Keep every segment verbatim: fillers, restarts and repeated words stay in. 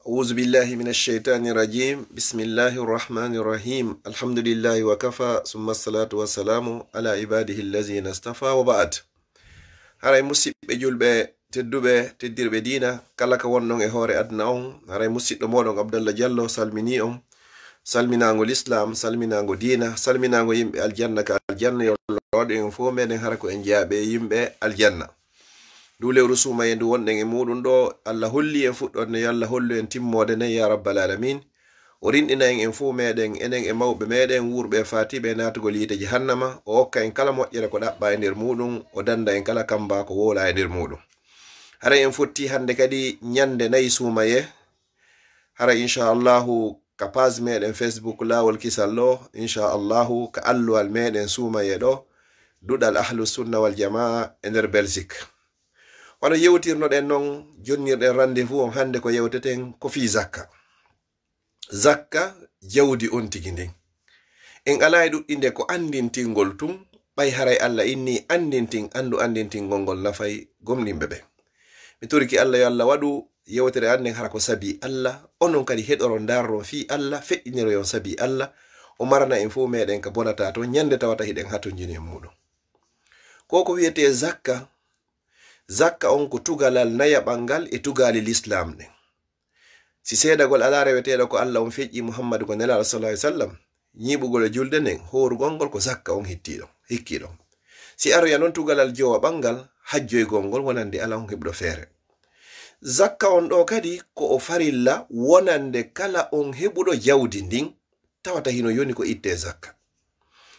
أعوذ بالله من الشيطان الرجيم. بسم الله الرحمن الرحيم. الحمد لله وكفى، ثم الصلاة والسلام على عباده الذين اصطفى، وبعد. Haray musiɓɓe julɓe tedduɓe, teddirɓe diina, kala ka wonɗon e hoore aduna on, haray musiɗɗo mooɗon Abdallah Diallo salminii on, salminaango lislaam, salminaango diina, salminaango yimɓe aljanna ka aljanna, yo Allah waɗu en fof meɗen hara ko en jeyaaɓe yimɓe aljanna. Ndu lewru suumaye ndu wonɗen e muuɗum ɗo, Allah holli en fuɗɗorde, yo Allah hollu en timmoode nden, ya rabbal alamin. O rinɗina en, en fof meɗen, enen e mawɓe meɗen, wuurɓe e faatiiɓe e naatugol yiite jahannama. O okka en kala moƴƴere ko ɗaɓɓa e nder muuɗum, o danda en kala kamba ko woola e nder muuɗum. Haray en fotti hannde kadi ñande nayi suumaye. Hara, inchallahu, ka page meɗen Facebook Laawol Kisal ɗo, inchallahu, ka alluwal meɗen suumaye ɗo, duɗal Ahlu Sunna wal Jamaa e nder Belgique. Wano yewtirnoɗen non, jonnirɗen rendez-vous on hannde ko yewteten ko fii zakka. Zakka, jawdi on tigi ndin. En alaa e ɗuɗɗinde ko anndintingol tun, ɓay haray Allah inni anndintin, anndu anndintingol ngol nafay gomɗinɓe ɓen. Mi toriki Allah yo Allah waɗu yewtere an nden hara ko sabi Allah, onon kadi heɗoron ndaroron fii Allah, feƴƴiniroyon sabi Allah, o marana en fof meɗen ka bonata ton, ñande tawata hiɗen hatonjini e muuɗum. Ko ko wiyetee zakka, zakka on ko tugalal nayaɓal ngal e tugaali lislaam ɗen. Si seedagol alaa reweteeɗo ko Allah on feƴƴi, Muhammadu ko Nelaaɗo sallallahu alaihi wasallam, ñiiɓugol e julde nden, hoorugol ngol ko zakka on hittiiɗo, hikkiiɗo. Si aroya non tugalal jowaɓal ngal, hajjoygol ngol wonande kala on heɓuɗo feere. Zakka on ɗo kadi ko o farilla wonande kala on heɓuɗo jawdi ndin, tawata hino yoni ko ittee zakka.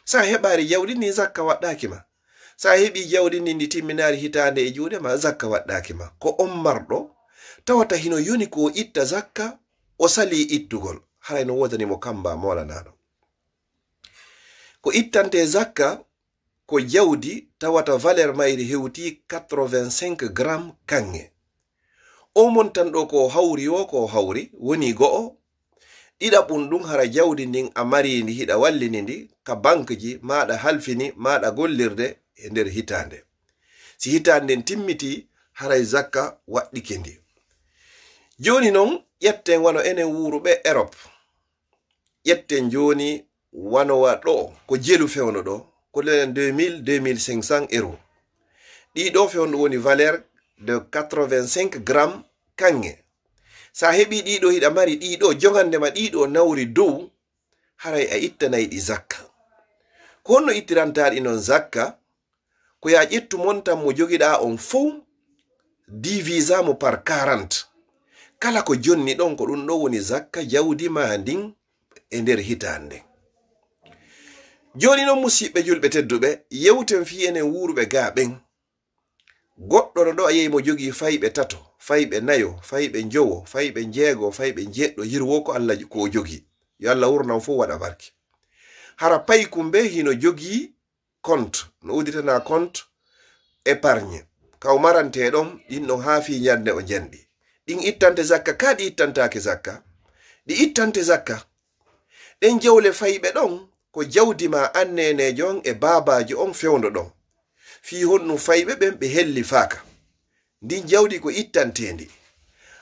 Sa heɓaari jawdi ndin, zakka waɗɗaaki ma. Sa heɓii jawdi ndin ndi timminaari hitaande e juuɗe ma, zakka waɗɗaaki ma. Ko on marɗo, tawata hino yoni ko o itta zakka, o salii ittugol. Haray no woodani mo kamba moolanaaɗo. Ko ittantee zakka, ko jawdi tawata valeur mayri hewtii quatre-vingt-cinq grammes kaŋŋe. O montan ɗo ko o hawri o, ko o hawri, woni go'o. Ɗiɗaɓun ɗun, hara jawdi ndin a marii ndi, hiɗa wallini ndi ka banque ji, maa ɗa halfini, maa ɗa gollirde e nder hitaande. Si hitaande nden timmitii, haray zakka waɗɗike ndi. Jooni non, ƴetten wano enen wuuruɓe Europe. Ƴetten jooni wano wa ɗo, ko jelu fewndo ɗo, ko lelen deux mille, deux mille cinq cents euros. Ɗii ɗo fewndo woni valeur de quatre-vingt-cinq grammes kaŋŋe. Sa heɓii ɗii ɗo, hiɗa mari ɗii ɗo, jogande ma ɗii ɗo nawri dow, haray a ittanay ɗi zakka. Ko honno ittirantaa ɗi non zakka? Ko ya ƴettu montan mo jogiɗaa on fow, divisa mo par quarante. Kala ko jonni ɗon, ko ɗun ɗo woni zakka jawdi ma ndin e nder hitaande nden. Jooni non, musiɓɓe julɓe tedduɓe, yewten fii enen wuuruɓe gaa ɓen. Goɗɗo no ɗo a yehi mo jogii fayɓe tato, fayɓe nayo, fayɓe njowo, fayɓe njeego, fayɓe njeɗɗo, yirwo ko Allah, ko o jogii. Yo Allah wurnan fow waɗa barke. Hara paykum be hino jogii compte, no udditanaa compte épargne. Ka o marantee ɗon, ɗin ɗon haa fii ñande o janɗi. Ɗin ittante zakka, ka ɗi ittantaake zakka? Ɗi ittante zakka. Ɗen jawle fayɓe ɗon, ko jawdi ma an neeneejo on e baabaajo on fewndo ɗon. Fii honɗun fayɓe ɓen ɓe hellifaaka? Ndin jawdi ko ittanteendi.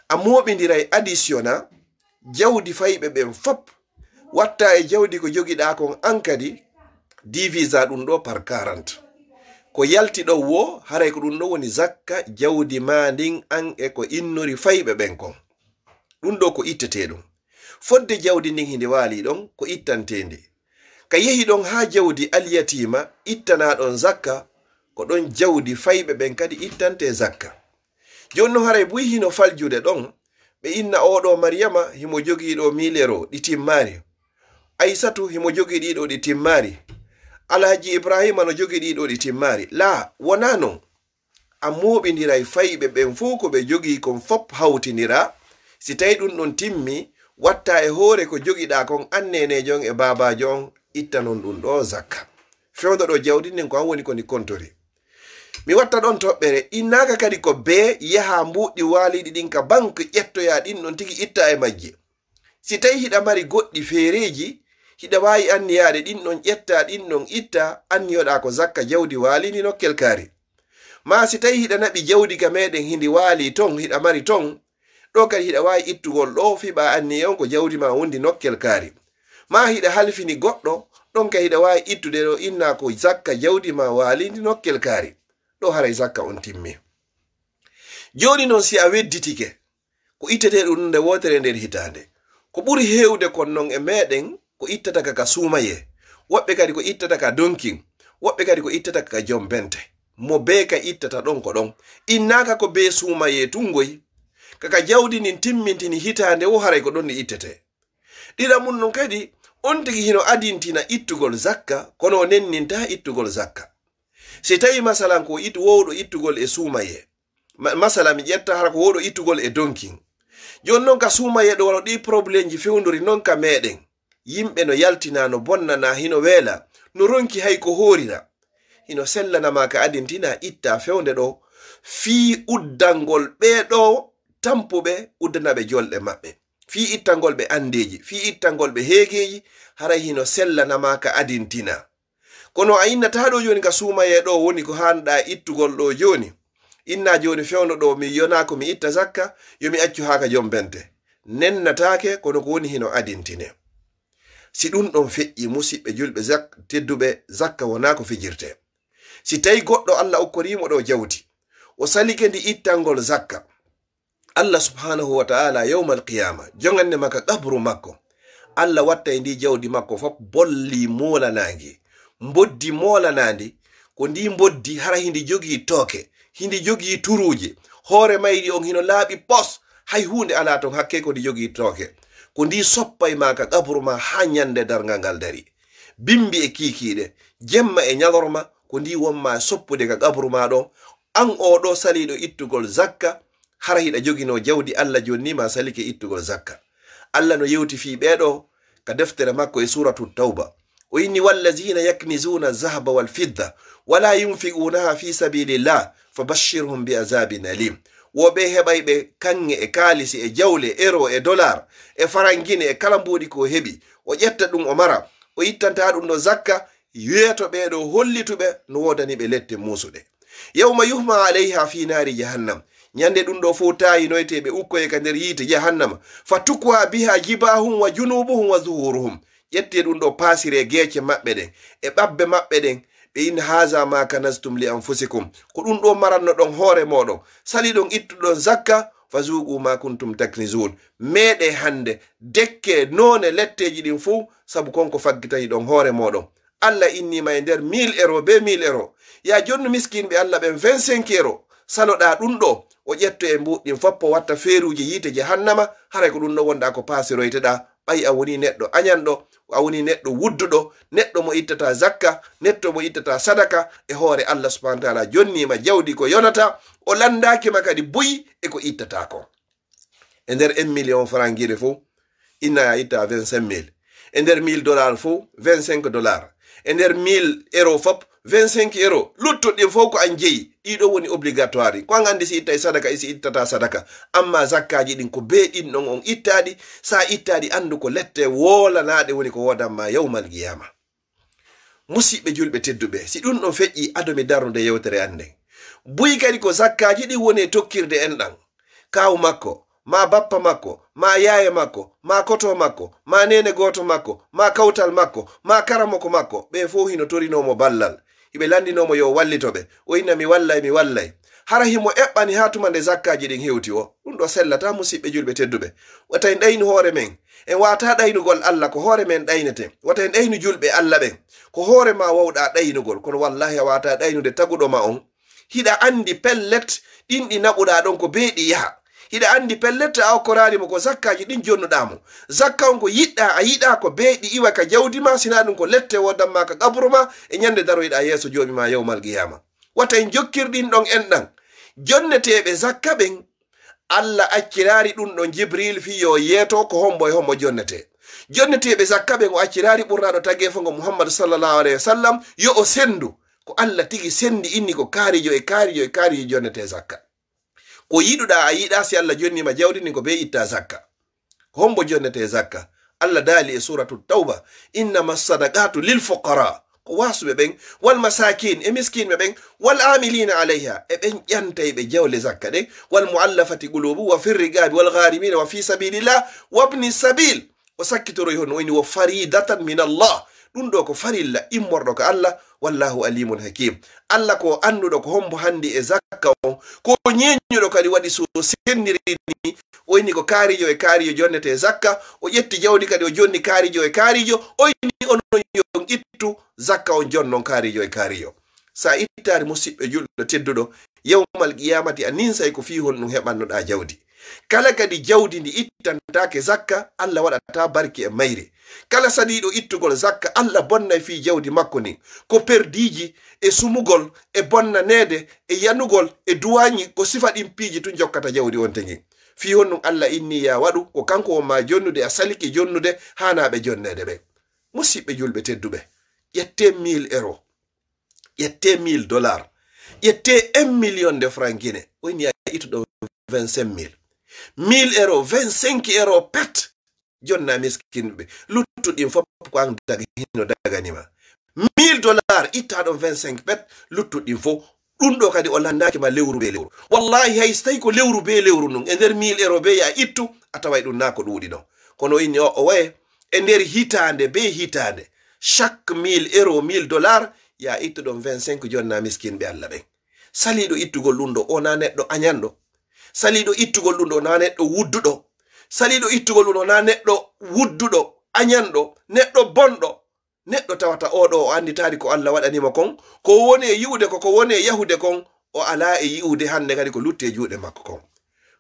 A mooɓindiray, additiona jawdi fayɓe ɓen fop, watta e jawdi ko jogiɗaa kon an kadi, divisa ɗun ɗo par quarante. Ko yalti ɗon woo, haray ko ɗun ɗo woni zakka jawdi ma ndin an e ko innori fayɓe ɓen kon. Ɗun ɗo ko ittetee ɗun. Fodde jawdi ndin hindi waali ɗon, ko ittanteendi. Ka yehi ɗon haa jawdi alyatiima, ittanaa ɗon zakka, ko ɗon jawdi fayɓe ɓen kadi ittantee zakka. Jooni non, haray buy hino faljude ɗon, ɓe inna oo ɗo Mariyama himo jogii ɗo mille euro ɗi timmaari. Aysatu himo jogii ɗii ɗo ɗi timmaari. Alhaji Ibrahima no jogii ɗii ɗo ɗi timmaari. Laa, wonaa non. A mooɓindiray fayɓe ɓen fow ko ɓe jogii kon fop hawtindira. Si tawii ɗun ɗon timmi, watta e hoore ko jogiɗaa kon an neeneejo on e baabaajo on, ittanon ɗun ɗo zakka. Fewndo ɗo jawdi ndin ko an woni ko ndi kontori. Mi watta ɗon toɓɓere, innaaka kadi ko bee yaha mbuuɗi waaliiɗi ɗin ka banque ƴettoya ɗin ɗon tigi itta e majji. Si tawii hiɗa mari goɗɗi feereeji, hiɗa waawi anniyaade ɗin ɗon ƴetta, ɗin ɗon itta, anniyoɗaa ko zakka jawdi waaliindi nokkel kaari. Maa si tawii hiɗa naɓi jawdi ka meɗen hindi waalii ton, hiɗa mari ton, Ɗo kadi hiɗa waawi ittugol ɗo, fiɓa anniye on ko jawdi ma wondi nokkel kaari. Ma hiɗa halfini goɗɗo, ɗon kadi hiɗa waawi ittude ɗo, inna ko zakka jawdi ma waalindi nokkel kaari. Ɗo haray zakka on timmi. Jooni non, si a wedditike, ko ittete ɗum nde wootere nder hitaande. Ko ɓuri heewde kon non e meɗen, ko ittata ka ka suumaye. Woɓɓe kadi ko ittata ka donkin. Woɓɓe kadi ko ittata ka jombente. Mo bee ka ittata ɗon ko ɗon. Innaaka ko bee suumaye tun ngoy. Ka ka jawdi ndin timmintini hitaande wo, haray ko ɗon ndi ittete. Ɗiɗa mun non kadi, on tigi hino adintina ittugol zakka, kono o nenninta ittugol zakka. Si tawi masalan ko it-, wowɗo ittugol e suumaye, ma-, masalan mi ƴetta hara ko wowɗo ittugol e donkin. Jooni non ka suumaye ɗo wano ɗi problemji fewndori non ka meɗen. Yimɓe no yaltina, no bonnana, hino weela, no ronki hay ko hoorira. Hino sellanama ka adintina itta fewnde ɗo fii uddangol ɓee ɗo tampuɓe, uddanaɓe jolɗe maɓɓe. Fii ittangol ɓe andeeji, fii ittangol ɓe heegeeji, haray hino sellanama ka adintina. Kono a innata ɗo jooni ka suumaye ɗo woni ko haanɗa ittugol ɗo jooni. Inna jooni fewndo ɗo mi yona ko mi itta zakka, yo mi accu haa ka jombente. Nennataake, kono ko woni hino adintine. Si ɗum ɗon feƴƴi, musiɓɓe julɓe zak-, tedduɓe, zakka wonaa ko fijirte. Si tawi goɗɗo Allah okkorimo ɗo jawdi, o salike ndi ittangol zakka, Allah subhanahu wa ta'ala yawmal qiyama, jongande makka qabru makko, Allah wattay ndi jawdi makko fop bolli moolanaangi, mboddi moolanandi, ko ndi mboddi hara hindi jogii tooke, hindi jogii turuuje, hoore mayri on hino laaɓi pos, hay huunde alaa ton hakke ko ndi jogii tooke. Ko ndi soppay ma ka qabru ma haa ñande darngal ngal dari. Bimbi e kiikiiɗe, jemma e ñalorma, ko ndi wonma soppude ka qabru ma ɗon. An o ɗo saliiɗo ittugol zakka, hara hiɗa joginoo jawdi Allah jonni ma salike ittugol zakka. Allah no yewti fii ɓee ɗo ka deftere makko e Suuratu Tawba. O inni: "Wallazina yaknizuna zahaba wal fidda, wala yunfiqunaha fi sabilillah, fabashshirhum bi azabin alim." Wo ɓe heɓay ɓe kaŋŋe e kaalisi e jawle, euro e dollar, e farangine e kala mboɗi ko heɓi. O ƴetta ɗum o mara, o ittanta ɗum ɗo zakka, yeeto ɓee ɗo hollituɓe no woodani ɓe lette muusuɗe. Yawma yuhma alayha fi naari jahannam. Ñande ɗum ɗo fow taayinoyte ɓe ukkoye ka nder yiite jahannama. Fa tukwa biha jibahum wa junubuhum wa zuhuruhum. Ƴette ɗum ɗo paasire geece maɓɓe ɗen, e ɓabbe maɓɓe ɗen. Ɓe inni: "Haza ma kanaztum li anfusikum." Ko ɗum ɗo maranno ɗon hoore mooɗon. Sali ɗon ittuɗon zakka, fa zuqu ma kuntum taknizun. Meeɗe hande, dekke noone letteeji ɗin fow, sabu kon ko faggitani ɗon hoore mooɗon. Allah innima e nder mille euro be mille euro. Ya jonnu miskinɓe Allah ɓen vingt-cinq euro. Saloɗa ɗum ɗo, o ƴetto e mbuuɗ ɗin foppo watta feeruuje yiite jahannama, haray ko ɗum ɗo wonɗa ko paasiroyteɗa, ɓay a woni neɗɗo añanɗo, a woni neɗɗo wudduɗo, neɗɗo mo ittata zakka, neɗɗo mo ittata sadaka e hoore Allah subhanahu wa ta'ala jonnima jawdi ko yonata, o landakima kadi buy e ko ittata ko. E nder un million franc gire fow, inna a itta vingt-cinq mille. E nder mille dollar fow, vingt-cinq dollar. E nder mille euro fop, vingt-cinq euro. Luttuɗi ɗin fow ko an jeyi. Ɗiɗo woni obligatoire. Ko an andi si ittay sadaka e si ittata sadaka. Amma zakkaji ɗin ko be ɗin ɗon on ittaɗi. Sa ittaɗi, andu ko lette wolanaɗe woni ko wodanma yawmal qiyama. Musiɓɓe julɓe tedduɓe, si ɗum ɗon feƴƴi, ado mi darnude yewtere an nden. Buy kadi ko zakkaji ɗin woni e tokkirde en ɗan. Kaaw makko, ma bappa makko, ma yaaye makko, ma koto makko, ma nene gooto makko, ma kawtal makko, ma karamoko makko, ɓe fow hino torinomo ballal. Hiɓe landinomo yo wallito ɓe. O inna mi wallay, mi wallay. Hara himo eɓɓani haa tuma nde zakkaji ɗin hewti o. Ɗum ɗo sellata, musiɓɓe julɓe tedduɓe. Wata en ɗaynu hoore men. En wata ɗaynugol Allah, ko hoore men ɗayneten. Wata en ɗaynu julɓe Allah ɓen. Ko hoore ma wawɗa ɗaynugol, kono wallahi a wata ɗaynude taguɗo ma on. Hiɗa andi pellet, ɗin ɗi naɓuɗa ɗon ko be ɗi yaha. Hiɗa andi pellet a okkorari mo ko zakkaji ɗin jonnuɗa mo. Zakka on ko yiɗɗa, a yiɗa ko be ɗi iwa ka jawdi ma, sina ɗum ko lette wodanma ka qabru ma, e ñande daroyɗa yeeso joomi ma yawmal qiyama. Wata en jokkir ɗin ɗon en ɗan. Jonneteɓe zakka ɓen, Allah accirari ɗum ɗon Jibril fii yo yeeto ko hombo e hombo jonnete. Jonneteɓe zakka ɓen o accirari ɓurnaɗo tageefo ngo Muhammad sallallahu alayhi wa sallam, yo o sendu. Ko Allah tigi sendi inni ko kaarijo e kaarijo e kaarijo jonnete zakka. Ko yiɗuɗa a yiɗa, si Allah jonnima jawdi ndin ko be itta zakka. Ko hombo jonnete zakka? Allah daali e Suratu Tawba: "Innama sadaqatu lil fuqara ko waasuɓe ɓen, wal masakin, e miskinɓe ɓen, wal amilina alayha, e ɓen ƴantayɓe jawle zakka ɗen, wal muallafati qulubu, wa fir riqabi, wal gharimina, wa fi sabilillah, wabni sabil. O sakkitoroy honno o inni, wa faridatan min Allah. Ɗum ɗo ko farilla immorɗo ka Allah. Wallahu alimun hakim. Allah ko annduɗo ko hombo handi e zakka on, ko ñeeñuɗo kadi waɗi so senndirini. O inni ko kaarijo e kaarijo jonnete e zakka. O ƴetti jawdi kadi o jonni kaarijo e kaarijo. O inni onon yo on ittu zakka on jonnon kaarijo e kaarijo. Sa ittaari, musiɗɗo julɗo tedduɗo, yawmal qiyamati a ninsay ko fii honɗum heɓannoɗaa jawdi. Kala kadi jawdi ndi ittantaake zakka, Allah waɗata barki e mayri. Kala saliiɗo ittugol zakka, Allah bonnay fii jawdi makko ndin. Ko perdiiji e sumugol e bonnaneede e yanugol e duwaañi, ko sifa ɗin piiji tun jokkata jawdi on tigi. Fii honɗum Allah inni ya waɗu, ko kanko won maa jonnude, a salike jonnude, haanaaɓe jonneede ɓen. Musiɓɓe julɓe tedduɓe, ƴettee mille euros, ƴettee mille dollars, ƴettee un million de francs guinéens, o inni a ittuɗo vingt-cinq mille. Mille euros, vingt-cinq euros pet, jonna miskinɓe. Luttuɗin fof ko an daga hino daganima. Mille dollars, itta ɗon vingt-cinq pet, luttuɗin fof. Ɗum ɗo kadi o landaaki ma lewru be lewru. Wallahi hay so tawi ko lewru be lewru ndun, e nder mille euros be ya ittu, a taway ɗum naa ko ɗuuɗi non. Kono o inni o, o waye, e nder hitaande be hitaande, chaque mille euros, mille dollars, ya ittu ɗon vingt-cinq jonna miskinɓe Allah ɓen. Saliiɗo ittugol ɗum ɗo, o naa neɗɗo añanɗo. Saliiɗo ittugol ɗum ɗo, o naa neɗɗo wudduɗo. Saliiɗo ittugol ɗum ɗo, o naa neɗɗo wudduɗo, añanɗo, neɗɗo bonɗo. Neɗɗo tawata oo ɗoo o annditaali ko Allah waɗani mo kon, ko woni e yi'ude ko, ko woni e yahude kon, o alaa e yi'ude hannde kadi ko lutti e juuɗe makko kon.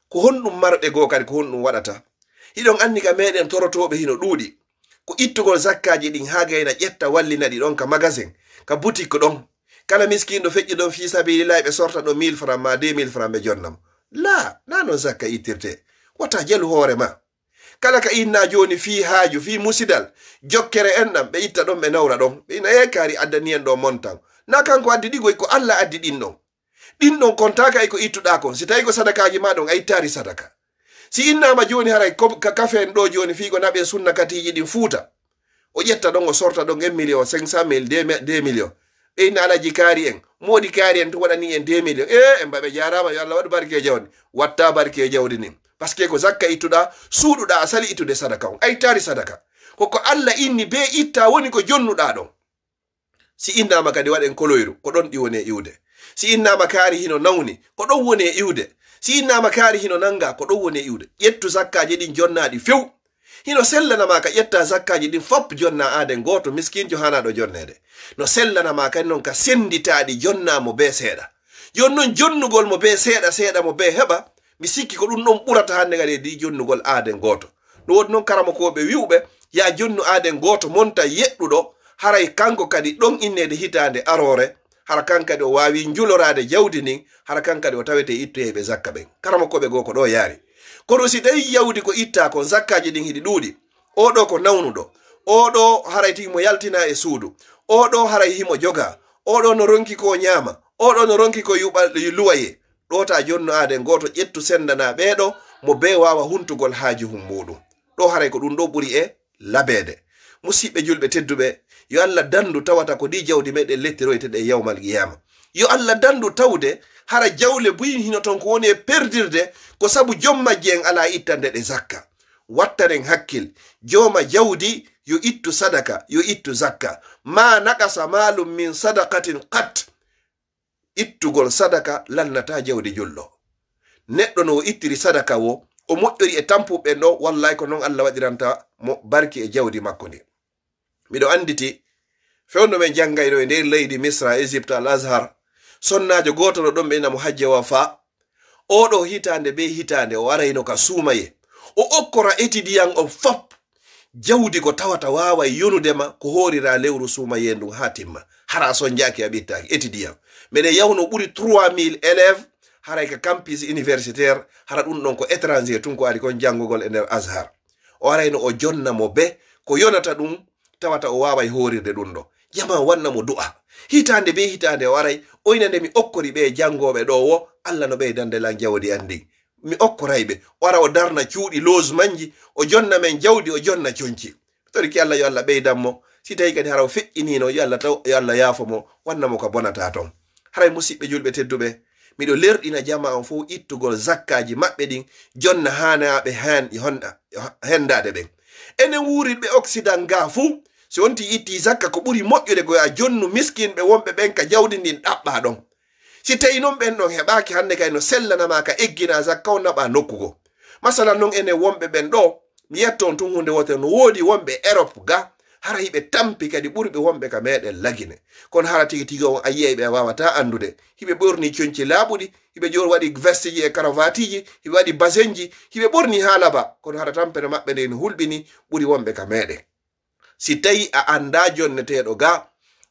Ko honɗum marɗe goo kadi, ko honɗum waɗata? Hiɗon anndi ka meɗen torotooɓe hino ɗuuɗi. Ko ittugol zakkaaji ɗin haa gayna ƴetta wallina ɗi ɗon ka magasin, ka boutique ɗon. Kala miskiinɗo feƴƴi ɗon fii sabilillahi ɓe sorta ɗo mille francs ma deux mille francs ɓe jonna mo. Laa, naa non zakka ittirtee. Wota jalu hoore ma. Kala ka inna jooni fii haaju, fii musidal, jokkere en ɗam, ɓe itta ɗon, ɓe nawra ɗon. Ɓe ina, "Ee, kaari addani en ɗo montan." Na kanko addi ɗi goy, ko Allah addi ɗin ɗon. Ɗin ɗon kontaaka e ko ittuɗaa kon. Si tawi ko sadakaaji ma ɗon, a ittaari sadaka. Si innaama jooni haray ko ka kafe en ɗo jooni fii ko naɓen sunna katiiji ɗin Fuuta. O ƴetta ɗon, o sorta ɗon un million cinq cent mille, deux mi-, deux millions. Ɓe inna Alaji Kaari en, Moodi Kaari en, to waɗani en deux millions. Ee, en mbaɓe jaaraama, yo Allah waɗu barke e jawdi. Watta barke e jawdi nin. Parce que ko zakka ittuɗaa, suuɗuɗaa, a sali ittude sadaka on. A ittaari sadaka. Ko ko Allah inni bee itta woni ko jonnuɗaa ɗon. Si innaama kadi waɗen koloyru, ko ɗon ɗi woni e iwde. Si innaama kaari hino nawni, ko ɗon woni e iwde. Si innaama kaari hino nannga, ko ɗon woni e iwde. Ƴettu zakkaaji ɗin jonnaa ɗi few. Hino sellana ma ka ƴetta zakkaaji ɗin fop jonna aaden gooto, miskinjo haanaaɗo jonneede. No sellana ma kadi non ka sennditaa ɗi jonnaa mo bee seeɗa. Jooni non jonnugol mo bee seeɗa, seeɗa mo bee heɓa, mi sikki ko ɗum ɗon ɓurata hannde kadi e ɗi jonnugol aaden gooto. Ɗum woni non karamokooɓe wi'uɓe, yaa jonnu aaden gooto monta yeɗɗuɗo, haray kanko kadi ɗon inneede hitaande aroore, hara kan kadi o waawi njuloraade jawdi ndin, hara kan kadi o tawete ittoyayɓe zakka ɓen. Karamokooɓe goo ko ɗo yaari. Kono si tawi jawdi ko ittaa kon, zakkaaji ɗin hiɗi ɗuuɗi, oo ɗoo ko nawnuɗo, oo ɗoo haray tigi mo yaltinaa e suudu, oo ɗoo haray himo jogaa, oo ɗoo no ronki ko ñaama, oo ɗoo no ronki ko yuɓa-, luwayee, ɗoo ta jonno aaden gooto ƴettu senndanaa ɓee ɗoo, mo bee waawa huntugol haaju hum muuɗum. Ɗoo haray ko ɗum ɗoo ɓuri e labeede. Musiɓɓe julɓe tedduɓe, yo Allah dandu tawata ko ɗi jawdi meɗen lettiroyte ɗe yawmal qiyama. Yo Allah dandu tawde hara jawle buy hino ton ko woni e perdirde ko sabu joom majje en alaa ittande ɗe zakka. Wattanen hakkil, jooma jawdi yo ittu sadaka, yo ittu zakka. Ma naqasa malum min sadaqatin qat. Ittugol sadaka lannataa jawdi julɗo. Neɗɗo no o ittiri sadaka wo, o moƴƴori e tampuɓe ɗo, wallahi ko non Allah waɗiranta mo barki e jawdi makko ndi. Miɗo anditi fewndo men janngayɗo e nder leydi Misra, Égypte, Al Azhar, sonnaajo gooto no ɗon ɓe ina mo Hajja Wafa. Oo ɗoo hitaande bee hitaande o arayno ka suumaye. O okkora etidiyan on fop jawdi ko tawata waaway yonude ma ko hoorira lewru suumaye ndun haa timma. Hara a sonjaaki a ɓittaaki etidiyan. Meɗen yawno ɓuri trois mille élèves haray ka campus universitaire, hara ɗum ɗon ko étranger tun ko ari kon janngugol e nder Azhar. O arayno o jonna mo be ko yonata ɗum tawata o waaway hoorirde ɗum ɗo. Jama wanna mo du'a. Hitaande be hitaande o aray, oyna nde mi okkori ɓe janngooɓe ɗo wo, Allah no ɓeydande lan jawdi an ndin. Mi okkoray ɓe. O ara o darna cuuɗi loge manji, o jonna men jawdi, o jonna conci. Mi toriki Allah yo Allah ɓeydan mo Si tawi kadi hara o feƴƴiniino, yo Allah taw, yo Allah yaafo mo, wanna mo ka bonata ton. Haray musiɓɓe julɓe tedduɓe, miɗo lerɗina jamaa on fow ittugol zakkaaji maɓɓe ɗin, jonna haanaaɓe hen, e honɗa, e hendaade ɓen. Enen wuurirɓe Occident ga fuu, si on ti itti zakka, ko ɓuri moƴƴude ko yo a jonnu miskinɓe wonɓe ɓen ka jawdi ndin ɗaɓɓaa ɗon. Si tawi non ɓen ɗon heɓaaki, hannde kay no sellanama ka eggina zakka on naɓa nokku goo. Masalan non enen wonɓe ɓen ɗo, mi yetto on tun huunde wootere, no woodi wonɓe Europe ga, hara hiɓe tampi kadi ɓurɓe wonɓe ka meɗen Lagine. Kono hara tigi tigi on a yi'ay ɓe a waawata anndude. Hiɓe ɓorni conci laaɓuɗi, hiɓe jor waɗi vesteji e karavateji, hiɓe waɗi basenji, hiɓe ɓorni haa laba. Kono hara tampere maɓɓe nde no hulɓini ɓuri wonɓe ka meɗen. Si tawi a anndaa jonneteeɗo ga,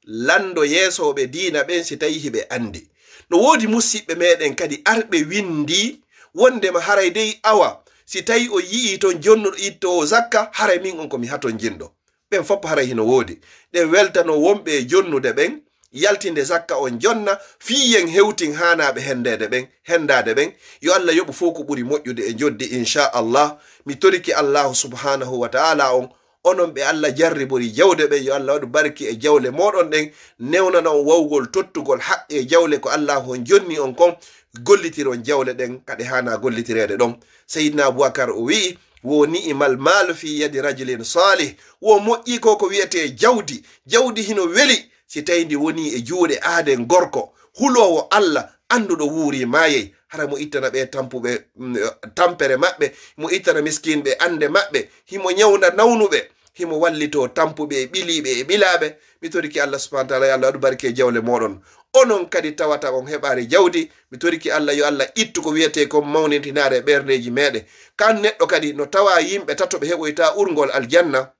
lanndo yeesooɓe diina ɓen si tawi hiɓe anndi. No woodi musiɓɓe meɗen kadi arɓe winndi wondema haray dey awa, si tawi o yi'ii ton jonnuɗo ittoowo zakka, haray min on ko mi hatonjinɗo. Ɓen fof haray hino woodi. Ɗen weltano wonɓe e jonnude ɓen, yaltinde zakka on jonna, fii yen hewtin haanaaɓe hendeede ɓen, hendaade ɓen. Yo Allah yoɓu fof ko ɓuri moƴƴude e njoddi, inchallah. Mi toriki Allahu subhanahu wa ta'ala on, onon ɓe Allah jarribori jawde ɓen, yo Allah waɗu barki e jawle mooɗon ɗen, newnana on wawgol tottugol haqqe e jawle ko Allahu on jonni on kon, gollitiron jawle ɗen ka ɗe haana gollitireede ɗon. Seydina Abubakar o wi'i, "Wo ni'imal maalu fi yadi rajulin salih." Wo moƴƴi ko ko wi'etee jawdi. Jawdi hino weli si tawi ndi woni e juuɗe aaden gorko, huloowo Allah, annduɗo wuuri maayey. Hara mo ittana ɓe tampuɓe, mm, tampere maɓɓe, mo ittana miskinɓe annde maɓɓe, himo ñawnda nawnuɓe, himo wallitoo tampuɓe e ɓiliiɓe e ɓilaaɓe. Mi toriki Allah subhanahu wa ta'ala, yo Allah waɗu barke e jawle mooɗon. Onon kadi tawata on heɓaare jawdi, mi toriki Allah, yo Allah ittu ko wi'etee kon mawnintinaare e ɓerndeeji meɗen. Kan neɗɗo kadi no tawa yimɓe tato ɓe heɓoyta urngol aljanna.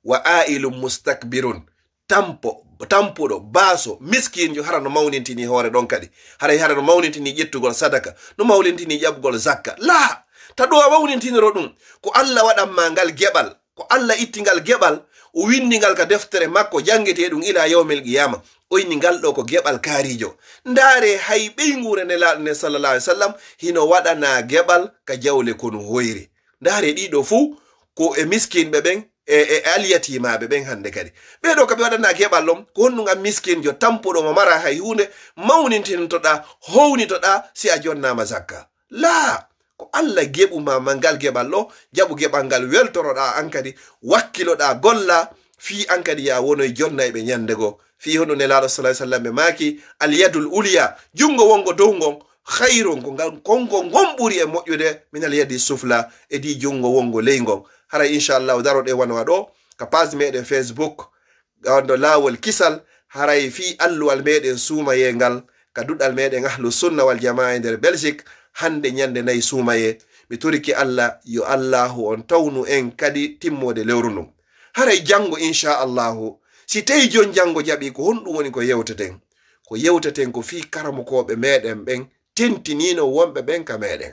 Wa ailun mustakbirun, tampo, tampuɗo, baaso, miskinjo, hara no mawnintini hoore ɗon kadi. Haray hara no mawnintini ƴettugol sadaka, no mawnintini ƴaɓugol zakka. Laa, ta ɗo a mawnintinoro ɗum, ko Allah waɗan ma ngal geɓal, ko Allah itti ngal geɓal, o winndi ngal ka deftere makko, janngete ɗum ila yawmil qiyama. O inni ngal ɗo ko geɓal kaarijo. Ndaare hay ɓeynguure Nelaaɗo nden sallallahu alaihi wasallam hino waɗana geɓal ka jawle ko no hoyri. Ndaare ɗiɗo fuu ko e miskinɓe ɓen, e, e alyatimaaɓe ɓen hannde kadi. Ɓee ɗo ka ɓe waɗana geɓal on, ko honɗum an miskinjo tampuɗo mo mara hay huunde, mawnintintoɗaa, hownitoɗaa si a jonnaama zakka? Laa, ko Allah geɓu ma, ma ngal geɓal ɗo, jaɓu geɓal ngal weltoroɗaa an kadi, wakkiloɗaa golla, fii an kadi ya wonoy jonnayɓe ñande goo. Fii hono Nelaaɗo sallallahu alaihi wasallam ɓe maaki, "Al yadul ulya, junngo wonngo dow ngon, khairun, ko ngal, kon ko ngon ɓuri e moƴƴude, minal yadi sufla, e di junngo wonngo ley ngon." Haray inchallahu daroɗen wano ɗo, ka page meɗen Facebook, wonɗo Laawol Kisal, haray fii alluwal meɗen suumayee ngal, ka duɗal meɗen Ahlu Sunna wal Jamaa e nder Belgique, hannde ñande nayi suumayee. Mi toriki Allah, yo Allahu on tawnu en kadi timmoode lewru ndun. Haray janngo, inchallahu, si tawi jon janngo jaɓi, ko honɗum woni ko yewteten? Ko yewteten ko fii karamokooɓe meɗen ɓen, tentiniino wonɓe ɓen ka meɗen.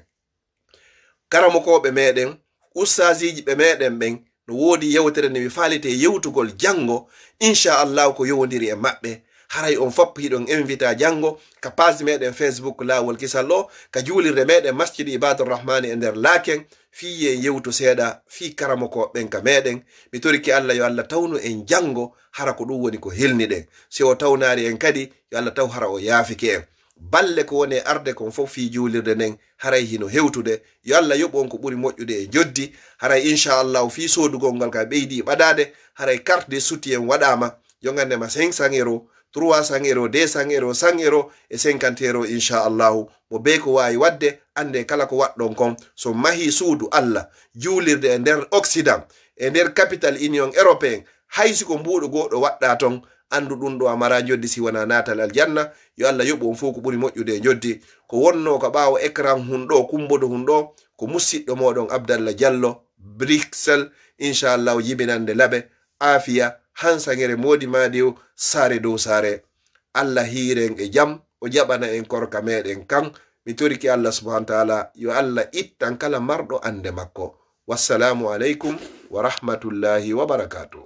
Karamokooɓe meɗen, ustaasiiji ɓe meɗen ɓen, no woodi yewtere nde mi faalite yewtugol janngo, inchallahu ko yowondiri e maɓɓe. Haray on fop hiɗon invita janngo ka page meɗen Facebook Laawol Kisal o, ka juulirde meɗen Masjid Ibadur Rahmani e nder Laaken, fii yen yewtu seeɗa fii karamokooɓe ɓen ka meɗen. Mi toriki Allah yo Allah tawnu en janngo, hara ko ɗum woni ko helni ɗen. Si o tawnaari en kadi, yo Allah taw hara o yaafike en. Balle ko woni e arde kon fof fii juulirde nden, haray hino hewtude. Yo Allah yoɓu on ko ɓuri moƴƴude e njoddi. Haray inchallahu fii soodugol ngal ka ɓeydi ɓadaade, haray carte de soutien waɗaama. Yo ngannde ma cinq cents euros, trois cents euros, deux cents euros, cent euros e cinquante euros, inchallahu. Mo bee ko waawi waɗde, annde kala ko waɗɗon kon. So mahii suudu Allah, juulirde e nder Occident, e nder Capital Union Européen, hay si ko mbuuɗo goɗɗo waɗɗa ton, anndu ɗum ɗo a mara njoddi si wona naatal aljanna. Yo Allah yoɓu on fof ko ɓuri moƴƴude e njoddi. Ko wonnoo ka ɓaawo écran hun ɗo, kumbodo hun ɗo, ko musiɗɗo mooɗon Abdallah Diallo, Bruxelles, inchallahu jibinande laɓe, aafiya, hansangere moodi maadiw, saare dow saare. Allah hiiren e jam, o jaɓana en korka meɗen kan. Mi toriki Allah subhanahu wa ta'ala, yo Allah ittan kala marɗo annde makko. Wassalamu alaikum wa rahmatullahi wa barakatuh.